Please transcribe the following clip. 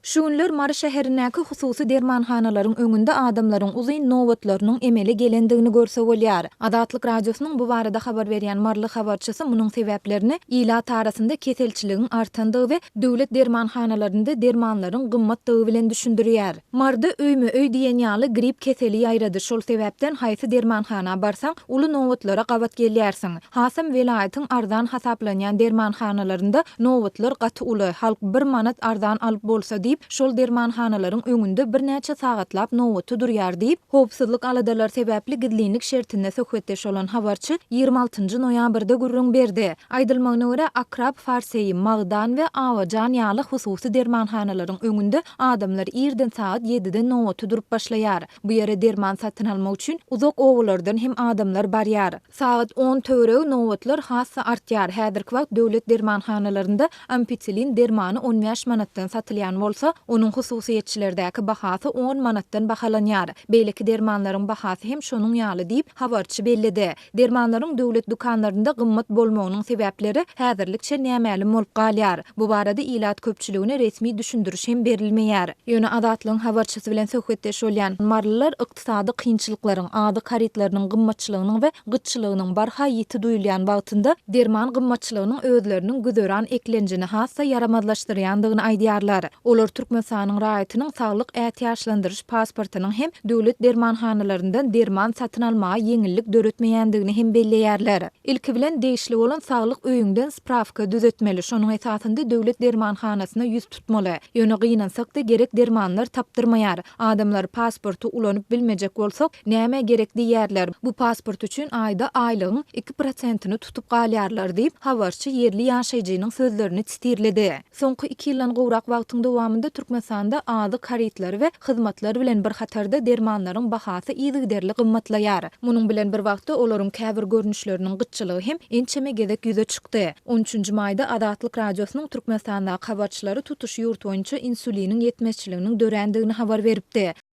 Şu günler Mary şäherindäki hususy dermanhanalaryň öňünde adamlaryň uzyn nobatlarynyň emele gelendigini görse bolýar. Azatlyk Radiosynyň bu barada habar berýän maryly habarçysy munuň sebäplerini ilat arasynda keselçiligiň artandygy we döwlet dermanhanalarynda dermanlaryň gymmatdygy bilen düşündirýär. Maryda öýme-öý diýen ýaly grip keseli ýaýrady, şol sebäpden haýsy dermanhana barsaň, uly nobatlara gabat gelýärsiň. Hasam welaýatyň arzan hasaplanýan dermanhanalarynda nobatlar gaty uly, halk bir manat arzan alyp bolsa diýip, şol dermanhanalaryň öňünde birnäçe sagatlap nobata durýar diýip, howpsuzlyk aladalary sebäpli gizlinlik şertinde söhbetdeş bolan habarçy 26 nji noýabrda gürrüň berdi. Aýdylmagyna görä, Akrap Farseýi, Magdan we Awajan ýaly hususy dermanhanalaryň öňünde adamlar irden sagat ýediden nobata durup başlaýar. Bu ýere derman satyn almak üçin uzak obalardan hem adamlar barýar. Sagat on töweregi nobatlar has-da artýar. Häzirki wagt döwlet dermanhanalarynda ampicillin dermany 15 manatdan satylýan bolsa, onuň hususyýetçilerdäki bahasy on manatdan bahalanýar. Beýleki dermanlaryň bahasy hem şonuň ýaly diýip, habarçy belledi. Dermanlaryň döwlet dükanlarynda gymmat bolmagynyň sebäpleri häzirlikçe nämälim bolup galýar. Bu barada ilat köpçüligine resmi düşündiriş hem berilmeýär. Ýöne Azatlygyň habarçysy bilen söhbetdeş bolýan marylylar ykdysady kynçylyklaryň, azyk harytlarynyň gymmatçylygynyň we gytçylygynyň barha ýiti duýulýan wagtynda derman gymmatçylygynyň özleriniň güzeran eklenjini has-da ýaramazlaşdyrýandygyny aýdýarlar. Olar Türkmenistanyň raýatynyň saglyk ätiýaçlandyryş pasportynyň hem döwlet dermanhanalaryndan derman satyn almaga ýeňillik döretmeýändigini hem belleýärler. Ilki bilen degişli bolan saglyk öýüňden sprawka düzetmeli, şonuň esasynda döwlet dermanhanasyna ýüz tutmaly. Ýöne gynansak-da gerek dermanlar tapdyrmaýar. Adamlar pasporty ulanyp bilmejek bolsak, nämä gerek diýýärler. Bu pasport üçin aýda aýlygyň iki prosentini tutup galýarlar diýip, habarçy ýerli ýaşaýjynyň sözlerini sitirledi. Soňky iki ýyldan gowrak wagtyň dowamynda Türkmenistanda azyk harytlary we hyzmatlar bilen bir hatarda dermanlaryň bahasy yzygiderli gymmatlaýar. Munuň bilen bir wagtda olaryň käbir görnüşleriniň gytçylygy hem ençeme gezek ýüze çykdy. On üçünji maýda Azatlyk Radiosynyň Türkmenistandaky habarçylary tutuş ýurt boýunça insuliniň ýetmezçiliginiň dörändigini habar beripdi.